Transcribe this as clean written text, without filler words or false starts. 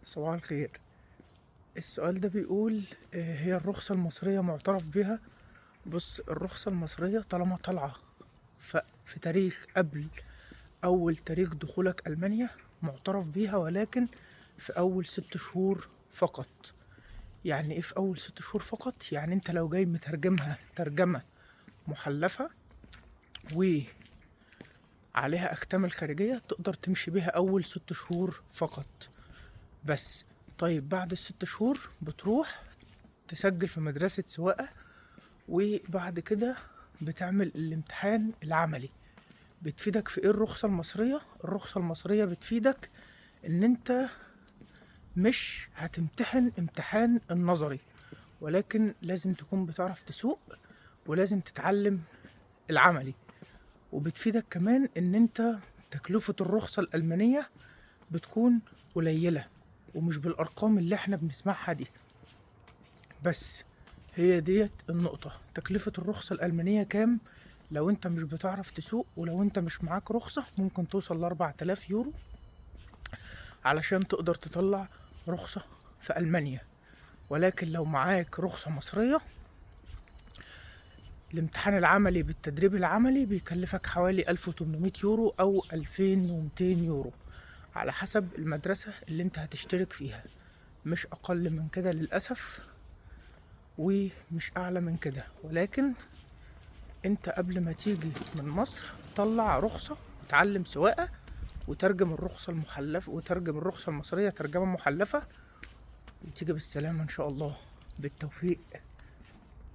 صباح الخير. السؤال ده بيقول هي الرخصة المصرية معترف بها؟ بص، الرخصة المصرية طالما طالعة في تاريخ قبل أول تاريخ دخولك ألمانيا معترف بيها، ولكن في أول 6 شهور فقط. يعني إيه في أول 6 شهور فقط؟ يعني أنت لو جاي مترجمها ترجمة محلفة وعليها أختام الخارجية تقدر تمشي بيها أول 6 شهور فقط بس. طيب بعد ال6 شهور بتروح تسجل في مدرسة سواقة، وبعد كده بتعمل الامتحان العملي. بتفيدك في ايه الرخصة المصرية؟ الرخصة المصرية بتفيدك ان انت مش هتمتحن امتحان النظري، ولكن لازم تكون بتعرف تسوق ولازم تتعلم العملي. وبتفيدك كمان ان انت تكلفة الرخصة الألمانية بتكون قليلة ومش بالأرقام اللي احنا بنسمعها دي. بس هي ديت النقطة. تكلفة الرخصة الألمانية كام؟ لو انت مش بتعرف تسوق ولو انت مش معاك رخصة ممكن توصل ل4000 يورو علشان تقدر تطلع رخصة في ألمانيا. ولكن لو معاك رخصة مصرية الامتحان العملي بالتدريب العملي بيكلفك حوالي 1800 يورو أو 2200 يورو على حسب المدرسة اللي انت هتشترك فيها، مش أقل من كده للأسف ومش أعلى من كده. ولكن انت قبل ما تيجي من مصر طلع رخصة وتعلم سواقة وترجم الرخصة المحلفة وترجم الرخصة المصرية ترجمة محلفة وتيجي بالسلامة إن شاء الله. بالتوفيق.